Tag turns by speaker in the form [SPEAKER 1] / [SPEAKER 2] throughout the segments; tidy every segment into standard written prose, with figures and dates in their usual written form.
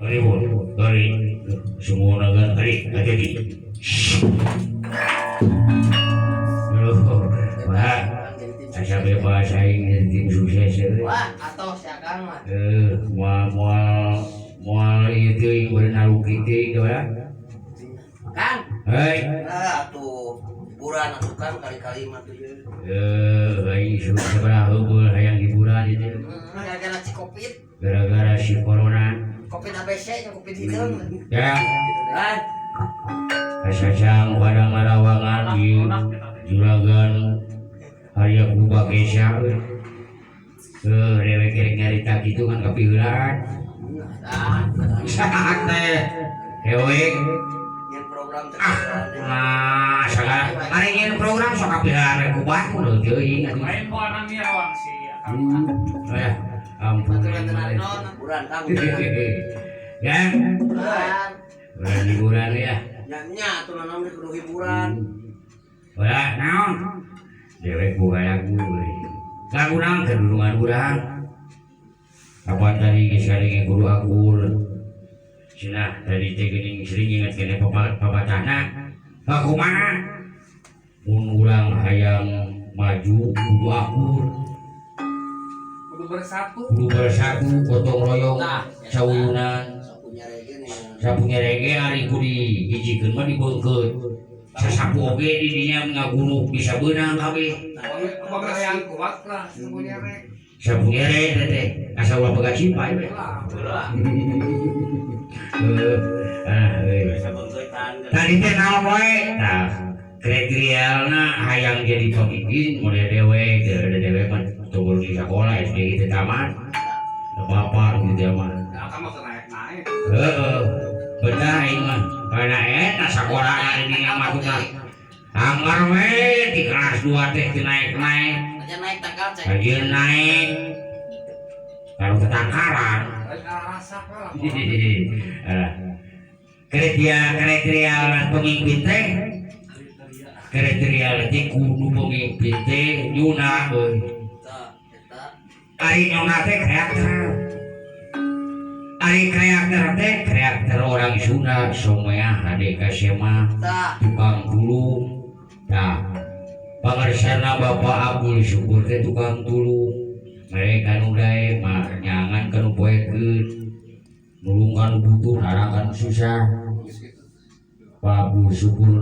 [SPEAKER 1] Ribut, dari semua naga hari jadi. Wah, asa bebas aing jadi tim sukses ya.
[SPEAKER 2] Wah, atoh si Akang mah.
[SPEAKER 1] Moal moal moal ieu teuing beureun naluki teuing ya.
[SPEAKER 2] Kang.
[SPEAKER 1] Hei,
[SPEAKER 2] Ah, atuh hiburan atuh Kang kali-kali mah tuh.
[SPEAKER 1] Aing sabaraha heubeul hayang hiburan ieu teh.
[SPEAKER 2] Gara-gara si Covid,
[SPEAKER 1] Gara-gara si corona.
[SPEAKER 2] Covid ABC yang Covid hideung.
[SPEAKER 1] Ya,
[SPEAKER 2] Kan?
[SPEAKER 1] kasacang pada ngarawangan ieu juragan Arya Kuba Kesa euy. Dewek rek nyarita kitu kan kapiheulaan.
[SPEAKER 2] Nah,
[SPEAKER 1] Saat teh dewek
[SPEAKER 2] nyen program teh.
[SPEAKER 1] ah sagala mari nyeun program sok kapiheulaan rek ku batur teuing atuh.
[SPEAKER 3] Lain po anang nirawang si Akang.
[SPEAKER 1] Eh, ampun.
[SPEAKER 2] Baturan teu naon hiburan Kang.
[SPEAKER 1] Ya,
[SPEAKER 2] Hiburan.
[SPEAKER 1] udah hiburan ya.
[SPEAKER 2] Nya nya atuh naon kudu hiburan.
[SPEAKER 1] Udah, naon? Dewek buka lagu euy. Lagu naon kedulungan urang. Kapan tadi geus kadenge guru akur. Cenah tadi teh geuning sering inget keneh papatahna. Kumaha? Mun urang hayang maju kudu akur,
[SPEAKER 3] Kudu bersatu.
[SPEAKER 1] Kudu bersatu, gotong royong,
[SPEAKER 2] Nah,
[SPEAKER 1] sauyunan.
[SPEAKER 2] Sapunya rege nih.
[SPEAKER 1] Sapu nyerege ari ku dihijikeun mah dibeungkeut. Sasapu oge di dinya ngaguluk bisa beunang kabeh.
[SPEAKER 3] Upami hayang kuat lah sapunya rek.
[SPEAKER 1] Sapu nyere teh teh asa ulah pegat cipai we.
[SPEAKER 3] Lah,
[SPEAKER 2] Ulah.
[SPEAKER 1] Heuh, ah euy.
[SPEAKER 2] Bisa beungkeutan.
[SPEAKER 1] Tadi teh naon wae? Tah, kriterialna hayang jadi pemimpin model dewek, teu dewek mah tunggu di sekolah SD gitu tamat. Teu apa gitu mah.
[SPEAKER 3] Akang mah teu naik-naik.
[SPEAKER 1] Heeh. Betah aing mah. Karena eta sakola di dinya mah tuh anggar we di kelas 2 teh teu naik-naik.
[SPEAKER 2] Aja naik tangkal cek.
[SPEAKER 1] Kajian naik. Kalau tetangkaran.
[SPEAKER 3] Lain rasa lah.
[SPEAKER 1] Alah. Kriteria kriteria pemimpin teh kriteria teh kudu pemimpin teh nyuna euy.
[SPEAKER 2] Tah, eta.
[SPEAKER 1] Ari nyuna teh karakter. Ari karakter teh karakter orang Sunda someah hade ka sema
[SPEAKER 2] Tah,
[SPEAKER 1] tukang tulung. Tah, pangersana Bapak Abdul Syukur teh tukang tulung. Mereka nu daek mah nyangan ka nu poekeun. Nulung ka nu butuh, narang ka nu susah. Pak Abdul Syukur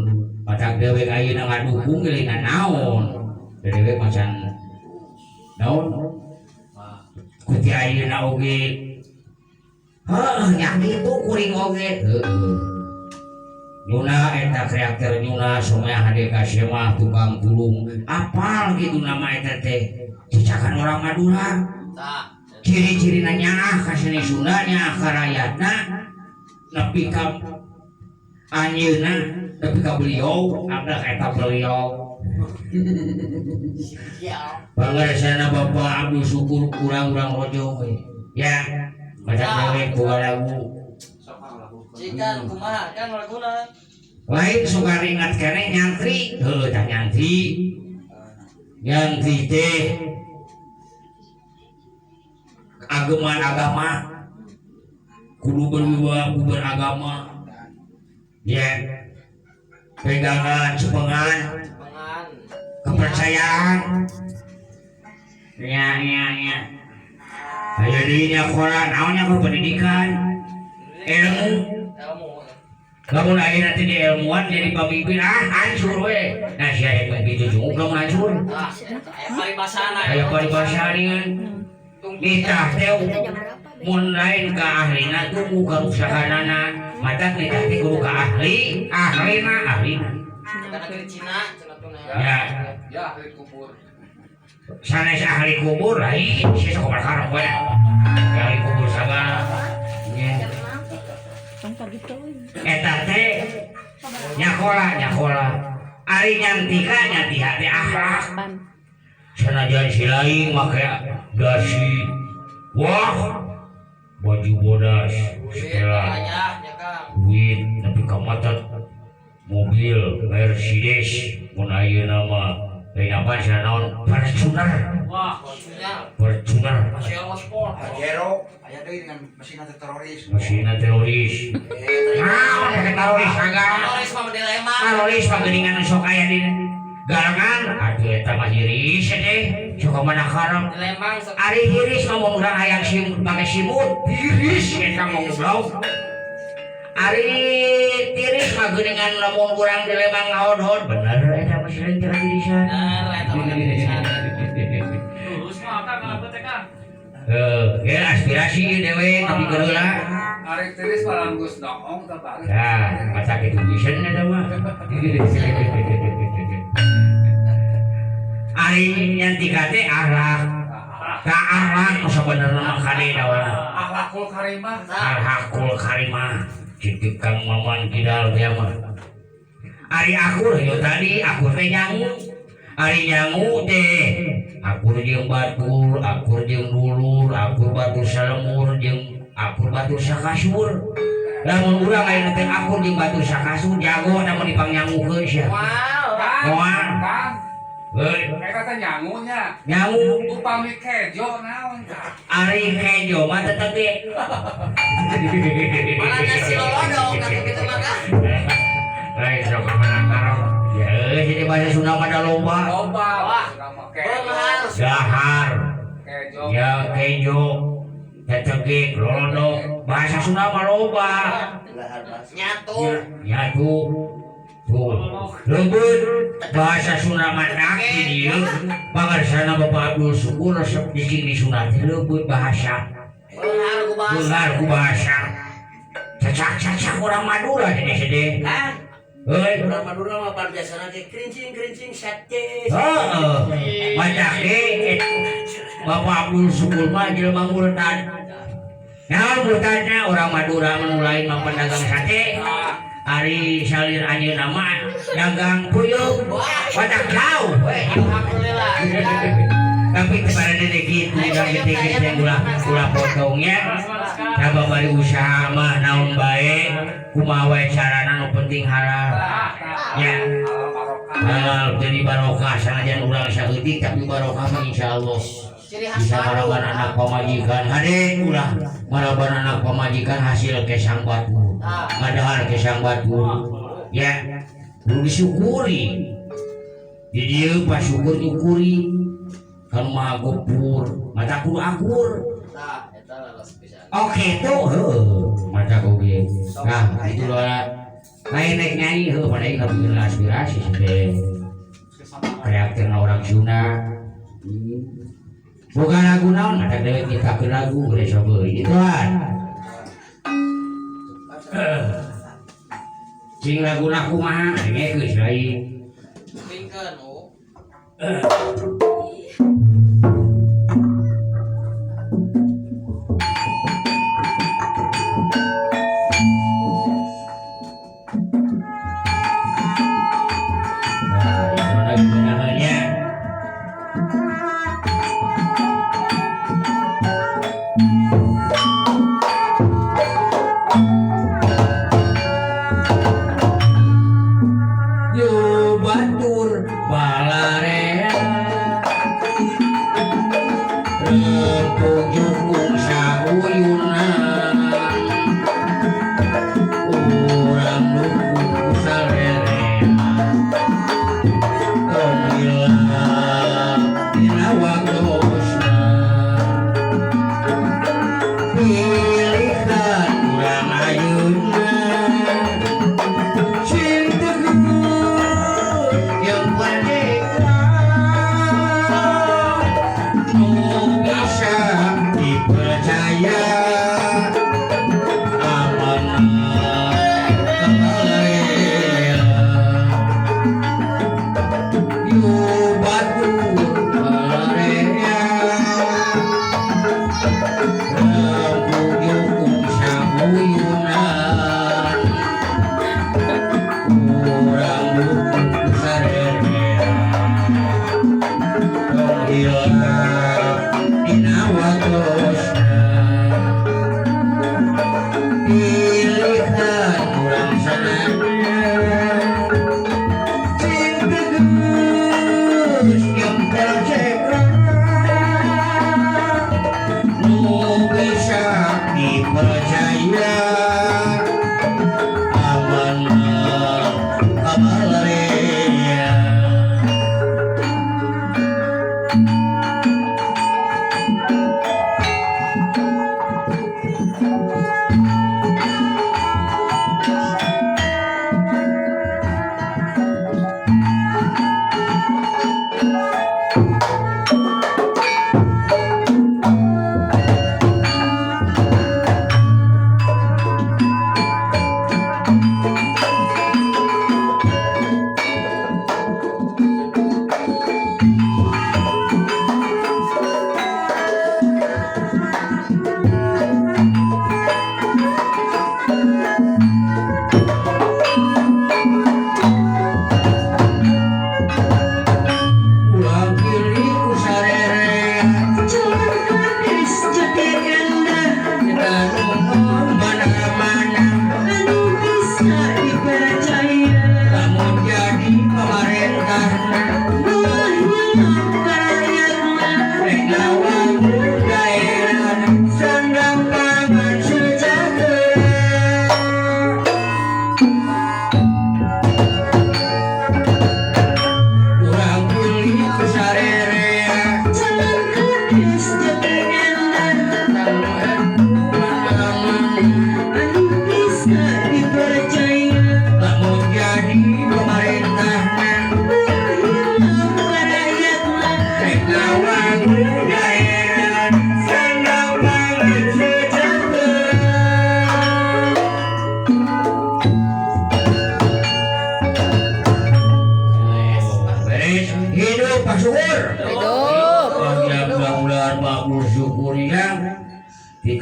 [SPEAKER 1] matak dewek ayeuna ngadukung ge lain naon. Dewek macan naon? Ku ti ayeuna oge. Heuh, nya kitu kuring oge. Heueuh. Nyuna eta karakter nyuna someah hade ka semah tukang tulung. Apal gitu nama eta teh. Cicakan orang Madura.
[SPEAKER 2] Tah.
[SPEAKER 1] Ciri-cirina nyaah ka seni Sunda nyaah ka rakyatna nepi ka anjeunna nepi ka beliau ada eta beliau.
[SPEAKER 2] Siap.
[SPEAKER 1] Pangersana Bapak Abdul Syukur kurang-kurang rojo we. Ya, macam dewek boga lagu.
[SPEAKER 2] Cikan kumaha kan laguna.
[SPEAKER 1] Lain suka ingat keneh nyantri, heuh tah nyantri. Nyantri teh ageman agama kudu berwibawa kudu beragama ya pegangan cepengan
[SPEAKER 2] Cepengan.
[SPEAKER 1] Kepercayaan ya ya ya ayo dirinya koran naonnya ke pendidikan ilmu.
[SPEAKER 2] Ilmu.
[SPEAKER 1] Lamun ayeuna teh di ilmuwan jadi pemimpin ah hancur we nah sia yang begitu junguk lamun hancur.
[SPEAKER 2] Tah, aya paribasana.
[SPEAKER 1] Aya paribasa dengan nitah teh mun lain ka ahlina tunggu karuksakanana matak nitah teh kudu ka ahli ahlina ahlina.
[SPEAKER 2] Karena negeri Cina, cenah tuh.
[SPEAKER 1] Ya.
[SPEAKER 3] Ya ahli kubur.
[SPEAKER 1] Sanes ahli kubur lain sia sok perkara we ahli kubur sagala nya. Eta teh nyakola nyakola ari nyantika nyantika teh akhlak sanajan si lain make dasi wah baju bodas setelan
[SPEAKER 2] Aya nya Kang.
[SPEAKER 1] Duit nepi ka mata mobil Mercedes mun ayeuna mah lain apa sia naon Fortuner. Wah,
[SPEAKER 2] Fortuner.
[SPEAKER 1] Fortuner.
[SPEAKER 2] Pajero Sport.
[SPEAKER 4] Pajero, aya deui dengan mesin teroris.
[SPEAKER 1] Mesin teroris. Naon pakai teroris agak.
[SPEAKER 2] Teroris mah dilema.
[SPEAKER 1] Teroris mah geuningan sok aya di garangan. Atuh eta mah hiris teh. Sok mana karep.
[SPEAKER 2] Dilemang sok.
[SPEAKER 1] Ari hiris mah mun urang hayang sim make simut, hiris eta mah goblok. Ari tiris mah geuningan lamun urang di Lembang ngahod-hod bener eta mah sering teu tirisan.
[SPEAKER 2] Bener eta mah tirisan.
[SPEAKER 5] Lulus mah akang ngalapet teh Kang.
[SPEAKER 1] Heuh, ge aspirasi ieu dewe tapi geura.
[SPEAKER 3] Ari tiris malah geus noong tah baris.
[SPEAKER 1] Nah, masa kitu pisan eta mah. Ari nyantika teh akhlak. Ka akhlak nu sabenerna mah kade dawana.
[SPEAKER 3] Akhlakul karimah.
[SPEAKER 1] Akhlakul karimah. Cicik Kang Maman Kidal teh mah. Ari akur ieu tadi akur teh nyangu. Ari nyangu teh akur jeung batur, akur jeung dulur, akur batur salemur jeung akur batur sakasur. Lamun urang aya teh akur jeung batur sakasur jago namun dipangnyangukeun sia.
[SPEAKER 2] Wow.
[SPEAKER 1] Moal.
[SPEAKER 3] Kang,
[SPEAKER 1] Heuy,
[SPEAKER 3] eta teh nyangunya.
[SPEAKER 1] nyangu
[SPEAKER 3] Upami kejo naon tah?
[SPEAKER 1] ari kejo mah tetep ge.
[SPEAKER 2] Malah nasi lolodok atuh kitu mah Kang.
[SPEAKER 1] Lain sok mana karep. Ya euy, jadi bahasa Sunda mah da loba.
[SPEAKER 3] Loba.
[SPEAKER 2] Wah.
[SPEAKER 3] Kejo.
[SPEAKER 2] Beunghar.
[SPEAKER 1] Dahar.
[SPEAKER 3] Kejo.
[SPEAKER 1] Ya kejo tetege lolodok bahasa Sunda mah loba.
[SPEAKER 2] Nyatu.
[SPEAKER 1] Nyatu tuh leubeut bahasa Sunda mah dak di dieu pangarsana Bapak Abdul Syukur resep dicing di Sunda teh leubeut bahasa.
[SPEAKER 2] Beunghar ku bahasa.
[SPEAKER 1] Beunghar ku bahasa. Cacak-cacak urang Madura jadi sedih.
[SPEAKER 2] Kang,
[SPEAKER 1] Heuy.
[SPEAKER 2] urang Madura mah pan biasana ge kerincing-kerincing sate.
[SPEAKER 1] Heeh. Matak ge Bapak Abdul Syukur mah jelema murtad. Naon murtadna urang Madura mah lain mah pedagang sate. Ari salir anjeunna mah dagang puyuh. Matak jauh we.
[SPEAKER 2] Alhamdulillah.
[SPEAKER 1] Tapi kepada dede gitu urang gede teh ulah ulah potongnya. Sabab bari usaha mah naon bae kumaha wae carana nu penting halal. Ya. Halal jadi barokah sanajan urang saeutik tapi barokah mah insyaallah.
[SPEAKER 2] Ciri khas
[SPEAKER 1] Bisa
[SPEAKER 2] baru.
[SPEAKER 1] maraban anak pamajikan hade ulah maraban anak pamajikan hasil kesang batur. Ngadahar kesang batur. Ya, kudu disyukuri. Di dieu pas syukur nyukuri. Kan maha gopur, mata kudu akur.
[SPEAKER 2] Tah, eta leles pisan.
[SPEAKER 1] Oke tuh, heuh, mata oge. Nah, itu lah. Lain rek nyanyi heuh pada ingat bikin aspirasi sih teh. Karakterna orang Sunda. Boga lagu naon mata dewek nyiptakeun lagu gede sok euy. Gitu kan. Cing laguna kumaha dengekeun lain.
[SPEAKER 2] Pingkeun, oh.
[SPEAKER 1] Nah, itu lagi namanya. Yo batur balarea rempung jukung sauyunan urang dukung salerea tong hilap dina waktosna pilihan urang ayeuna sing teguh jeung merdeka nu bisa dipercaya amanah kabalela yu batur balarea rempung jukung sauyunan urang dukung sarerea tong hilap dina waktosna pilihan urang sadaya sing tegas jeung percaya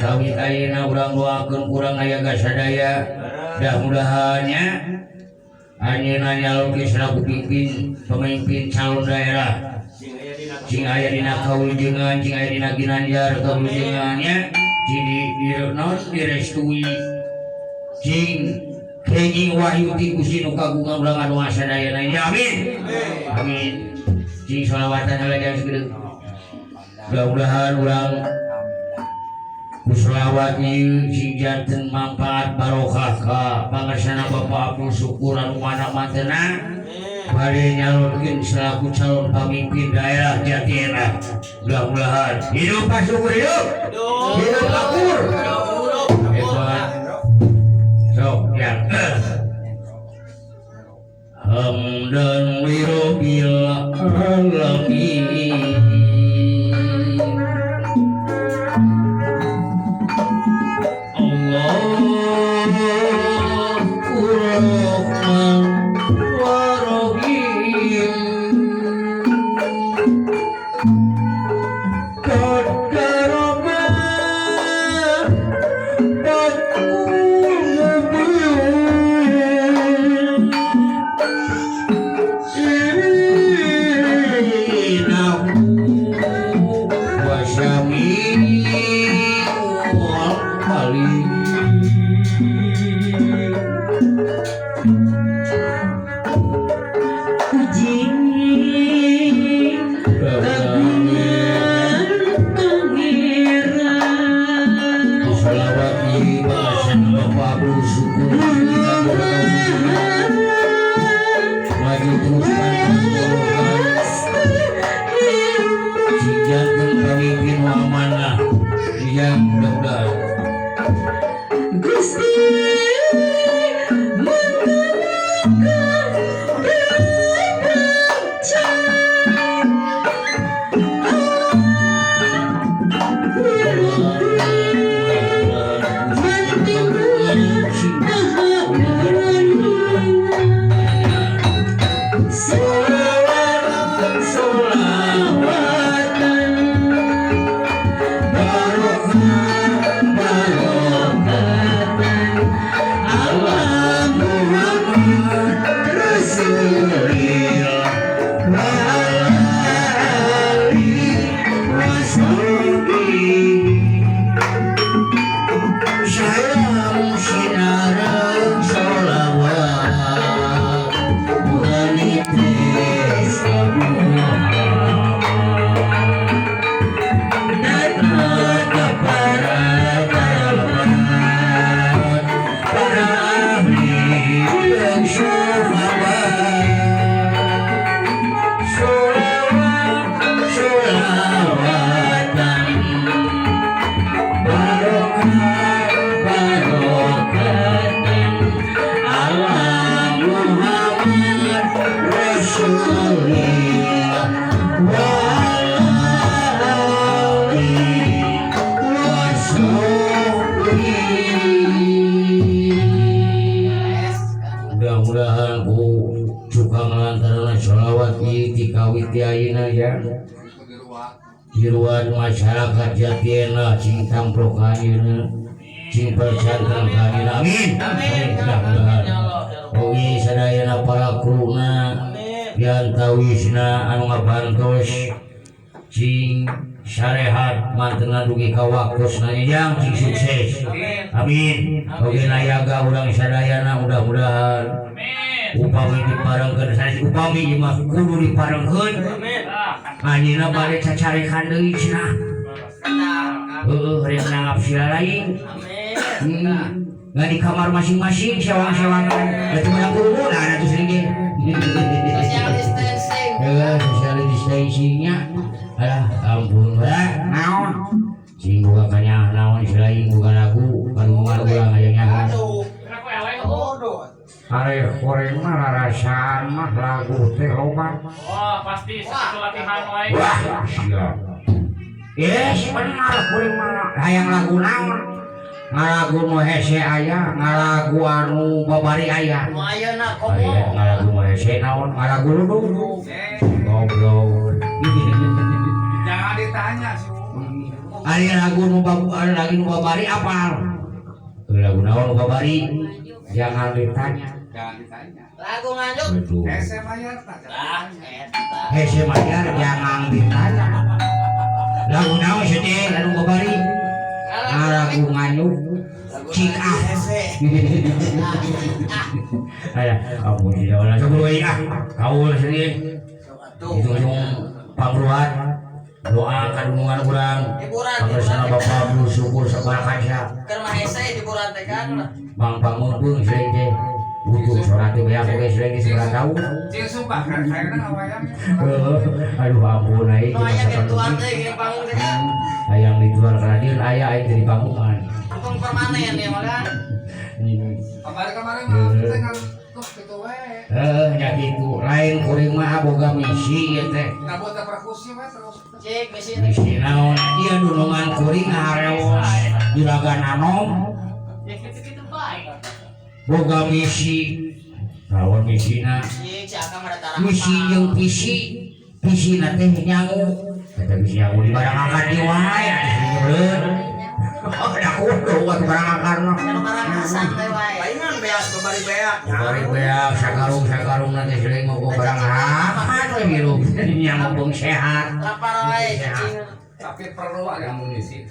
[SPEAKER 1] Dikawit ayeuna urang doakeun kurang aya sadaya mudah-mudahan nya anjeunna nyalonkeun selaku pemimpin calon daerah cing aya dina kawilujengan cing aya dina ginanjar kawilujengan nya cing direstui cing kenging wahyu ti Gusti nu kagungan urang ngadoa sadayana nya amin amin cing sholawatan heula jang sagedeung mudah-mudahan urang ku sholawat ieu sing janten manfaat barokah ka pangersana Bapak Abdul Syukur anu mana mantena bade nyalonkeun selaku calon pamimpin daerah Jatienah. Mudah-mudahan hidup Pak Syukur, hidup hidup Akur hebat sok ya. Hamdan lirobil alamin. Mudah-mudahan ku cukang lantaran sholawat ieu ti kawit ti ayeuna ya diruat masyarakat Jatienah cing tamprok ka ayeuna cing percanten ka ayeuna amin amin. Mudah-mudahan oge sadayana para kruna diantawisna anu ngabantos cing sarehat mantena dugi ka waktosna jang cing sukses amin. Oge nayaga urang sadayana mudah-mudahan upami diparengkeun sanes upami ieu mah kudu diparengkeun anjeunna bade cacarekan deui cenah heueuh rek nanggap sila lain amin ngan di kamar masing-masing sewang-sewangan da teu meunang kerumunan atuh seuring ge
[SPEAKER 2] social distancing
[SPEAKER 1] heueuh social distancing-nya alah ampun lah naon sing boga kanyaah naon selain boga lagu karumungan urang aya nyahan are koreng mah rarasaan mah lagu teh loba.
[SPEAKER 5] Wah pasti sakitu latihan wae.
[SPEAKER 1] Wah siap. Yes benar kuring mah hayang lagu naon ngalagu nu hese aya ngalagu anu babari aya
[SPEAKER 2] nu ayeuna komo
[SPEAKER 1] ngalagu nu hese naon ngalagu ludung goblok.
[SPEAKER 3] Jangan ditanya sih.
[SPEAKER 1] Ari lagu nu lagi nu babari apal. Lagu naon nu babari? Jangan ditanya.
[SPEAKER 3] Jangan ditanya.
[SPEAKER 2] Lagu nganjuk.
[SPEAKER 3] Hese mayar tah.
[SPEAKER 1] Hese mayar jangan ditanya. Lagu naon sih teh lagu babari? Lagu nganjuk. Cik ah. Aya, ampun tidak lah syukur we ah. Kaul sini. Itu pangruat doa kadungan urang. Pangersana Bapak bersyukur sabaraha kaca.
[SPEAKER 2] Keur mah hese hiburan teh kan.
[SPEAKER 1] Bang pangeupung sering teh. Butuh sholat teh beak oge sering geus sabaraha taun.
[SPEAKER 3] Cing sumpah karena ngawayang.
[SPEAKER 1] Aduh ampun ai.
[SPEAKER 2] Nu aya virtual teh geuning panggung teh kan.
[SPEAKER 1] Hayang ritual ka dieu aya aing teh di panggungan.
[SPEAKER 2] Panggung permanen ya mah kan.
[SPEAKER 3] Kemarin-kemarin mah teh ngan tuh kitu we.
[SPEAKER 1] Heuh nya kitu. Lain kuring mah boga misi ieu teh.
[SPEAKER 3] Nah buat perkusi we terus.
[SPEAKER 2] Cik misi.
[SPEAKER 1] Misi naon? Ieu dunungan kuring ngaharewos juragan anom.
[SPEAKER 5] Ya kitu-kitu bae.
[SPEAKER 1] Boga misi. Naon misina?
[SPEAKER 2] Cik si Akang ada tarang.
[SPEAKER 1] Misi jeung visi. Visina teh nyangu. Eta misi nyangu di barang angkat di wae atuh. Oh, da kudu atuh barang angkat mah.
[SPEAKER 2] Anu barang asang teh wae.
[SPEAKER 4] Palingan beas babari beak.
[SPEAKER 1] Babari beak sakarung-sakarung nanti sering ngogo barang angkat we hirup. Nyangu beung sehat.
[SPEAKER 2] Lapar wae cicing.
[SPEAKER 3] Tapi perlu ada amunisi.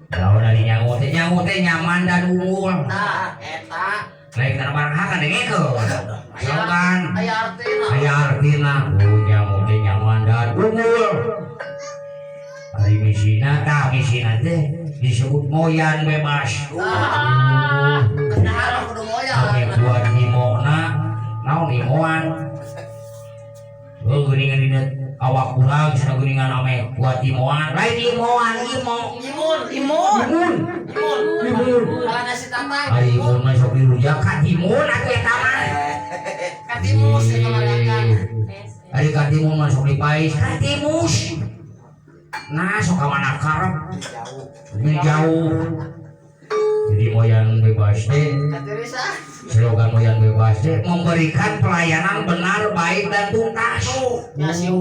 [SPEAKER 1] Lawan ari nyangu teh nyaman dan unggul.
[SPEAKER 2] Tah eta.
[SPEAKER 1] Lain kana barang hakan dengekeun. Slogan.
[SPEAKER 2] Aya artina.
[SPEAKER 1] Aya artina. Oh nyangu teh nyaman dan unggul. Ari misina tah misina teh disebut moyan bebas.
[SPEAKER 2] Tah. Kenapa kudu moyan?
[SPEAKER 1] Ame buat himona naon himoan. Heuh geuningan dina awak urang cenah geuningan ame buat himoan. Lain himoan himo.
[SPEAKER 2] Imun, imun.
[SPEAKER 1] Imun.
[SPEAKER 2] Imun.
[SPEAKER 1] Imun.
[SPEAKER 2] Kalau nasi tatang.
[SPEAKER 1] Ari imun mah sok dirujak ka timun atuh eta mah.
[SPEAKER 2] Katimus eta mah dagang.
[SPEAKER 1] Ari katimun mah sok dipais katimus. Nah sok ka mana karep.
[SPEAKER 4] Jauh.
[SPEAKER 1] Jauh. Jadi moyan bebas teh. Slogan moyan bebas teh memberikan pelayanan benar, baik dan tuntas.
[SPEAKER 2] Ya si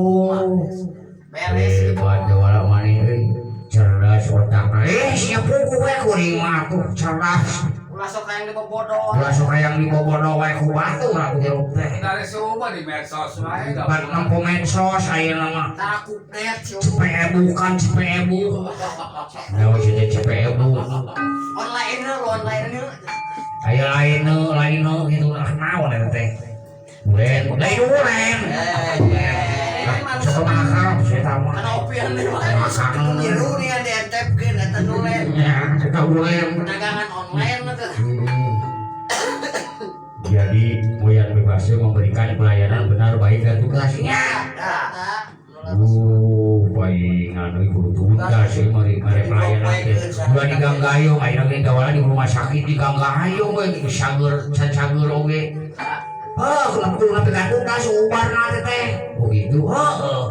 [SPEAKER 2] beres.
[SPEAKER 1] Hebat jawara maneh euy. Cerdas otakna. Sia puguh we kuring mah atuh cerdas.
[SPEAKER 2] Ulah sok hayang dibobodo.
[SPEAKER 1] Ulah sok hayang dibobodo wae ku batur atuh hirup teh.
[SPEAKER 3] Dari suba di medsos wae.
[SPEAKER 1] Ban nempo medsos ayeuna mah.
[SPEAKER 2] Tah kupret si
[SPEAKER 1] CPE bukan CPE. Naon sih teh CPE.
[SPEAKER 2] Online lu online lu.
[SPEAKER 1] Aya lain lain gitu lah naon eta teh. Ulen, lain ulen. Sok makarep saya mah.
[SPEAKER 2] Kana opian deui mah.
[SPEAKER 1] Makan.
[SPEAKER 4] Nyiru nih ada entepkeun eta nulen.
[SPEAKER 1] Ya, eta ulen.
[SPEAKER 2] Perdagangan online tuh.
[SPEAKER 1] Jadi moyan bebas memberikan pelayanan benar, baik dan tuntasnya. Baik nganu kudu tuntas euy mari mari pelayanan teh. Ulah di Ganggayong ayeuna ge gawalan di rumah sakit di Ganggayong we sageur can sageur oge. Heuh, kudu kudu nepi ka tuntas ubarna teh teh. Oh gitu. Heuh.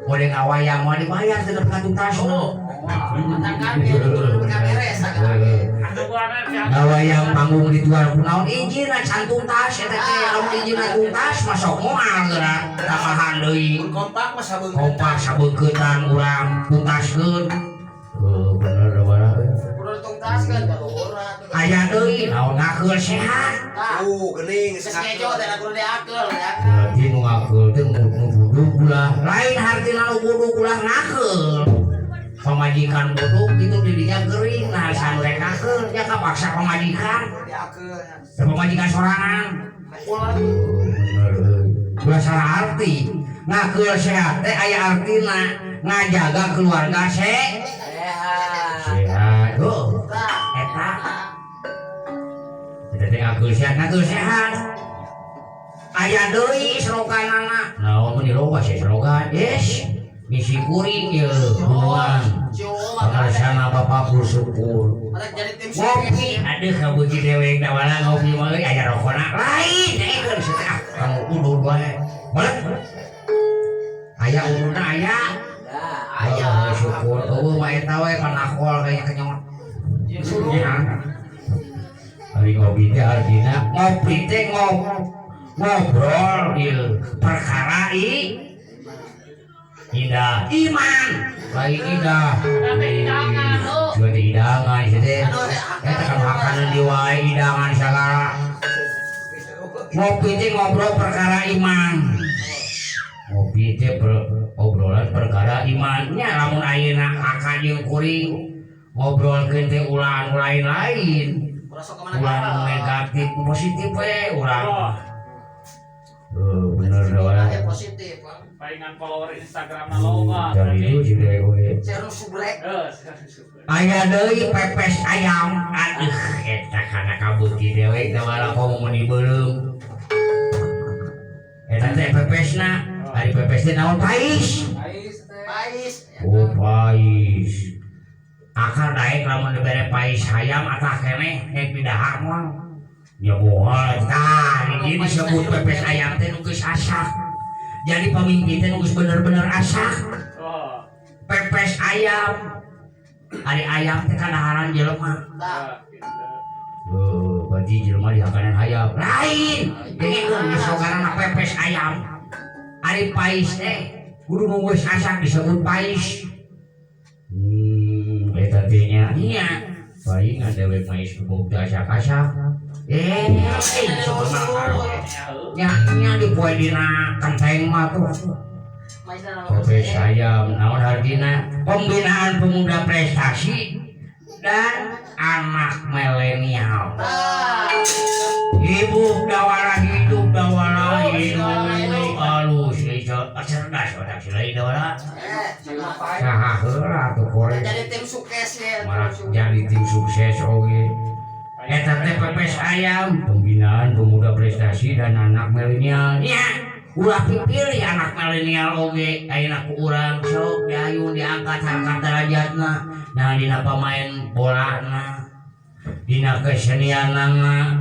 [SPEAKER 1] Mode ngawayang moal dibayar teh nepi ka tuntas.
[SPEAKER 2] Matakan ge kudu nepi ka beres sagala ge.
[SPEAKER 1] Ngawayang panggung di tuar kunaon ijina can tuntas eta teh lamun ijina tuntas masuk moal geura tambahan deui.
[SPEAKER 4] Kompak mah sabeungkeutan.
[SPEAKER 1] Kompak sabeungkeutan urang tuntaskeun. Heuh bener wala.
[SPEAKER 2] Kudu tuntaskeun barurat.
[SPEAKER 1] Aya deui naon ngakeul sehat.
[SPEAKER 4] Geuning
[SPEAKER 2] Geus ngejo teh kudu diakeul ya.
[SPEAKER 1] Berarti nu ngakeul teh nu budug ulah. Lain hartina nu budug ulah ngakeul. Pamajikan budug itu didinya gering nah sampe ngakeul nya kapaksa pamajikan.
[SPEAKER 4] Diakeul.
[SPEAKER 1] Da pamajikan sorangan. Bener euy. Ulah salah arti. Ngakeul sehat teh aya artina ngajaga keluarga sehat. Sehat. Heuh. Eta. Eta teh ngakeul sehat, ngakeul sehat. Aya deui sloganana. Naon mun loba sih slogan? Yes. Misi kuring ye buang. Pangarsana Bapak bersyukur. Ngopi aduh kabuji dewek da wala ngopi mah euy aya rokona. Lain dengekeun sia teh ah kamu udud wae. Boleh? Aya ududna aya. Aya syukur eueuh mah eta we panakol kaya kenyot. Ari ngopi teh artina ngopi teh ngobrol ieu perkara i Indah iman lain indah.
[SPEAKER 5] Sampai hidangan oh.
[SPEAKER 1] Juga di hidangan sih teh.
[SPEAKER 2] Aduh,
[SPEAKER 1] Eta kan makanan di wae hidangan sagala. Ngopi teh ngobrol perkara iman. Ngopi teh obrolan perkara iman. Nya lamun ayeuna akak jeung kuring ngobrolkeun teh ulah anu lain-lain. Ulah anu negatif positif we urang. Heuh bener da
[SPEAKER 2] Ya positif, Bang.
[SPEAKER 5] Palingan follower Instagram na loba.
[SPEAKER 1] Dari itu sih deui oge.
[SPEAKER 2] Serum subrek.
[SPEAKER 1] Aya deui pepes ayam. Aduh eta kana kabeuki dewe teh wala komo mun dibeuleum. Eta teh pepesna, ari pepes teh naon pais?
[SPEAKER 3] Pais teh.
[SPEAKER 2] Pais.
[SPEAKER 1] Oh pais. Akar daek lamun dibere pais hayam atah keneh rek didahar moal. Ya moal tah di dieu disebut pepes ayam teh nu geus asak. Jadi pemimpin teh nu geus bener-bener asak.
[SPEAKER 5] Oh.
[SPEAKER 1] Pepes ayam. Ari ayam teh kadaharan jelema.
[SPEAKER 2] Tah.
[SPEAKER 1] Heuh, berarti jelema dihakanan hayam. Lain. Dengekeun geus sogarana pepes ayam. Ari pais teh kudu nu geus asak disebut pais. Eta teh nya nya. Palingan dewek mais bog teh asak-asak. Nya nya dipoe dina kenteng mah tuh. Pepes ayam naon hargina? Pembinaan pemuda prestasi dan anak milenial. Ibu dawala hidup dawala hidup alus cerdas otak si lain dawala. Saha heula atuh korek.
[SPEAKER 2] Jadi tim sukses ya.
[SPEAKER 1] Malah jadi tim sukses oge. Eta teh pepes ayam pembinaan pemuda prestasi dan anak milenial. Nya ulah pipilih anak milenial oge ayeuna ku urang sok diayun diangkat harkat derajatna. Nah dina pamain bolana dina kesenianana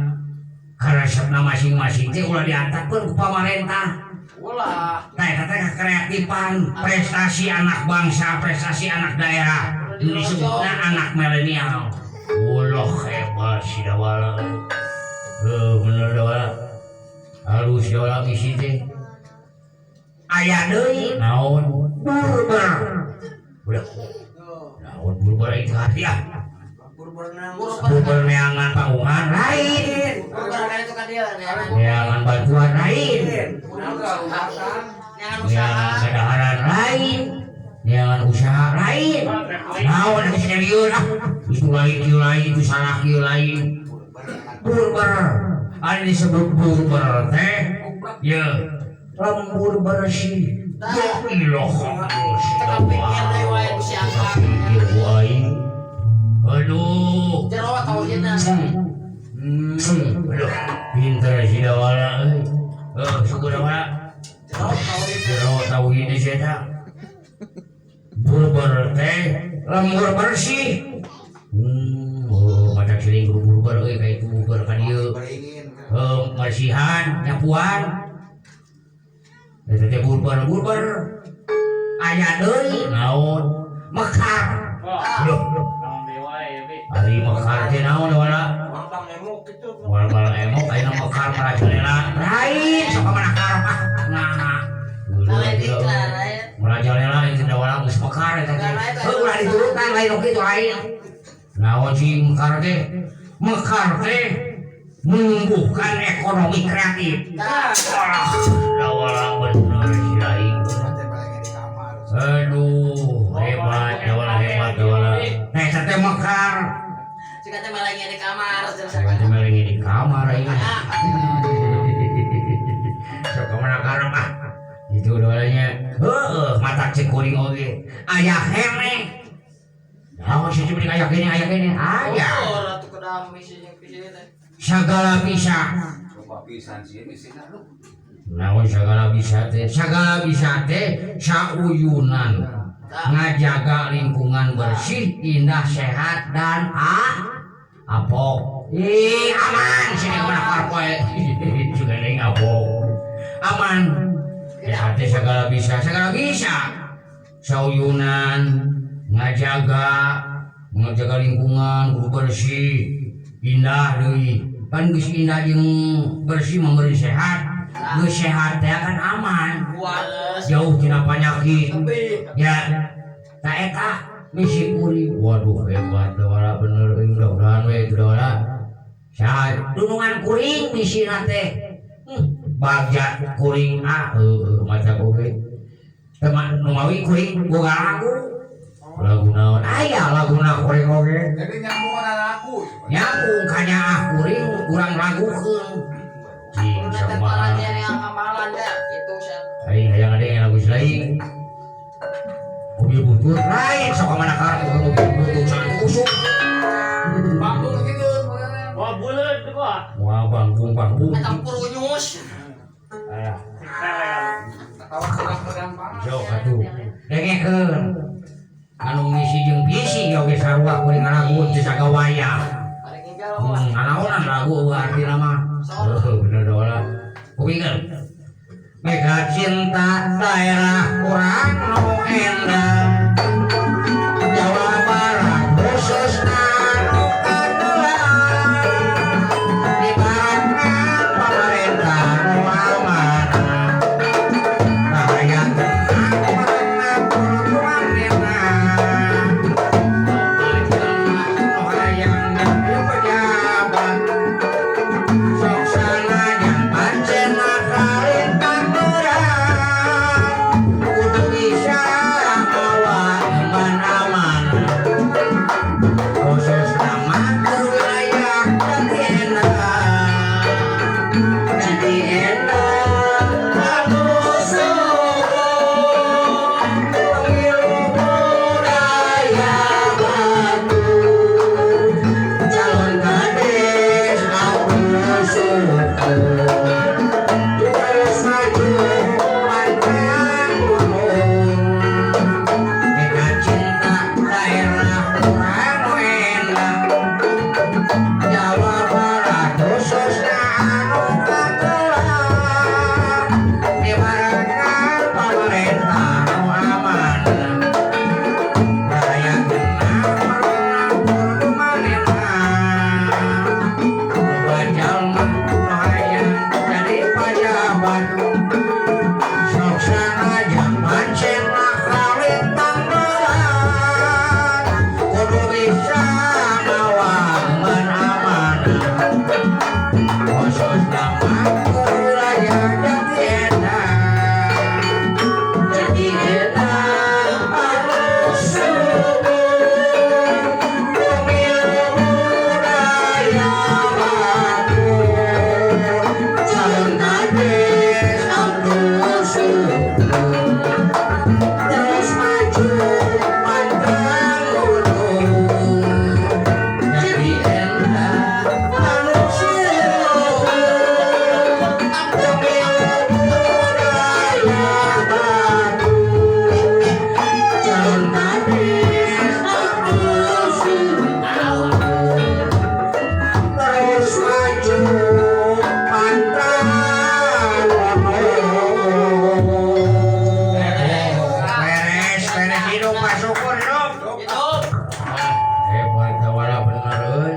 [SPEAKER 1] karesepna masing-masing teh ulah diantarkeun ku pamarentah.
[SPEAKER 2] Ulah.
[SPEAKER 1] Nah eta teh kreatifan prestasi anak bangsa, prestasi anak daerah disebutna anak milenial. Ulah hebat si dawala. Heuh bener dawala. Halus dawala misi teh. Aya deui naon burber. Udah. Naon burber itu hati ah. Burber neangan panggungan lain.
[SPEAKER 2] Burber kan itu kan dia
[SPEAKER 1] Neangan bantuan lain. Neangan kadaharan lain. Neangan usaha lain. Naon geus serius ah. Itu lain kieu lain itu salah kieu lain. Burber. Ari disebut burber teh ye lembur bersih. Ya ilah
[SPEAKER 2] Teka pikir deui wae ku si Akang.
[SPEAKER 1] Pikir ku aing. Aduh.
[SPEAKER 2] Jero tauhidna.
[SPEAKER 1] Aduh, pinter si dawala euy. Heuh, syukur dawala.
[SPEAKER 2] Jero tauhid.
[SPEAKER 1] Jero tauhid si eta. Burber teh lembur bersih. Oh, mata siling kudu burber euy ka itu burber ka dieu. Heuh, bersihan, nyapuan. Eta teh burber-burber. Aya deui naon? Mekar. Loh, ari mekar teh naon wala?
[SPEAKER 4] Mangkang emok kitu.
[SPEAKER 1] Moal emok ayeuna mekar marajalela. Lain sok mana karep ah. Nah. Marajalela ieu teh wala geus mekar eta teh. Heuh ulah diturutan lain oge itu lain. Naon sih mekar teh? Mekar teh menumbuhkan ekonomi kreatif.
[SPEAKER 2] Tah.
[SPEAKER 1] Dawala bener si aing. Aduh, hebat, dawala hebat, dawala. Nah, eta teh mekar.
[SPEAKER 2] Siga teh malengi di kamar.
[SPEAKER 1] Siga teh malengi di kamar aing. Sok kamana karep ah. Itu dawalanya. Heueuh, mata cek kuring oge. Aya keneh. Naon sih cuma aya keneh, aya keneh. Aya.
[SPEAKER 2] Oh, ratu kedam misi jeung pisi teh.
[SPEAKER 1] Sagala bisa.
[SPEAKER 3] Coba pisan sih misina lu.
[SPEAKER 1] Naon sagala bisa teh? Sagala bisa teh sauyunan ngajaga lingkungan bersih, indah, sehat dan apok. Ih, aman sini mana parpoe. Juga deui apok. Aman. Ya teh segala bisa, segala bisa. Sauyunan ngajaga lingkungan kudu bersih, indah deui. Kan geus indah jeung bersih mah beuri sehat. Geus sehat teh kan aman. Jauh tina panyakit. Ya. Ta eta misi kuring. Waduh hebat dawala bener euy mudah-mudahan we itu dawala. Saha dunungan kuring misina teh. Bagja kuring ah heueuh maca oge. Teman nu mawi kuring boga lagu. Lagu naon? Aya laguna kuring oge.
[SPEAKER 3] Jadi nyambung kana lagu.
[SPEAKER 1] Nyambung kanyaah kuring urang lagukeun. Cing sama. Aing hayang ada yang lagu lain. Mobil butut lain sok mana karep mobil butut can usuk.
[SPEAKER 3] Bangkung hideung meureun.
[SPEAKER 5] Wah buleud teh kok.
[SPEAKER 1] Moal bangkung bangkung.
[SPEAKER 2] Eta purunyus.
[SPEAKER 1] Alah,
[SPEAKER 3] Atawa kurang-kurang banget.
[SPEAKER 1] jauh atuh. Dengekeun. Anu ngisi jeung visi oge sarua kuring ngalagu teu sagawayah.
[SPEAKER 2] Arek nginjal mah.
[SPEAKER 1] Ngalaonan lagu eueuh artina mah. Heuh bener dola. Kupingkeun. Mega cinta daerah urang nu endah. Jawa Barat khususna nu kadelang. Di baratna pamarentah nu amanah. Rakyat amanah kudu manehna. Nu hayang jadi pejabat. Sok sanajan pancen kalintang berat. Kudu bisa mawa aman aman. Khususna mah keur wilayah jadi enak. Jadi enak anu syukur. Pemilu budaya batur. Calon kades Abdul Syukur. Terus maju pantang mundur. Mega cinta daerah urang nu enak. Jawa Barat khususna anu kagelar. Di barengan pamarentah nu amanah. Rakyat genah merenang kudu manehna. Loba jalma nu hayang jadi pajabat. Sok sanajan pancen kalintang berat. Kudu bisa mawa aman amanah. Khususna mah keur wilayah jadi enak. Jadi enak anu syukur. Pemilu budaya batur. Calon kades Abdul Syukur. Terus maju pantang mundur. Jadi enak anu syukur. Pemilu budaya batur. Calon kades Abdul Syukur. Terus maju pantang mundur. Beres, beres hidup Pak Syukur hidup.
[SPEAKER 2] Hidup.
[SPEAKER 1] Hebat dawala bener euy.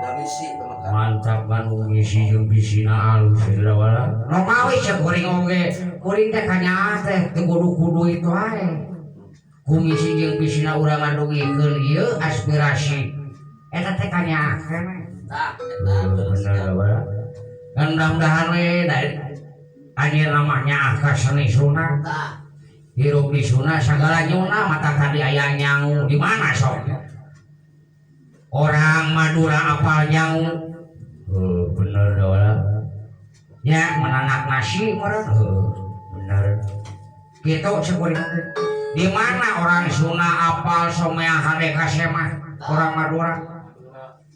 [SPEAKER 2] Da misi teh mah.
[SPEAKER 1] Mantap kan misi jeung bisina alus dawala. Nu mawi ceuk kuring oge, kuring teh kanyaah teh teu kudu-kudu itu ae. Ku misi jeung bisina urang ngadugikeun ieu aspirasi. Eta teh kanyaah keneh.
[SPEAKER 2] Tah, eta
[SPEAKER 1] Bener dawala. Dan mudah-mudahan we da anjeunna mah nyaah ka seni Sunda.
[SPEAKER 2] Tah,
[SPEAKER 1] Hirup di Sunda sagala nyuna mata tadi aya nyangu di mana sok? Orang Madura apal nyangu. Heuh, bener dawala. Nya menanak nasi meureun. Heuh, bener. Kitu ceuk kuring teh. Di mana orang Sunda apal somea hade kasemah orang Madura?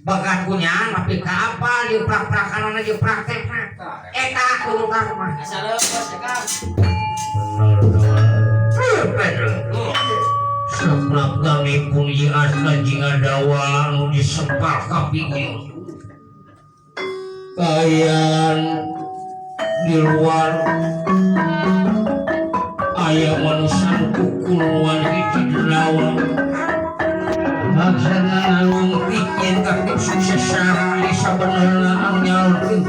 [SPEAKER 1] Bagat kunyaan tapi ka apal jeung prak-prakanana jeung praktekna.
[SPEAKER 3] Tah,
[SPEAKER 1] Eta kudu mah.
[SPEAKER 2] asa leukeus ya Kang.
[SPEAKER 1] Bener dawala. Bener. Seplak gamipun ieu jinga dawa anu disempal ka pingin. Kayan di luar aya manusia nu kukuluan hiji delawa. Maksana ngalungtik yen kakek sukses saha sabenerna anu nyalonkeun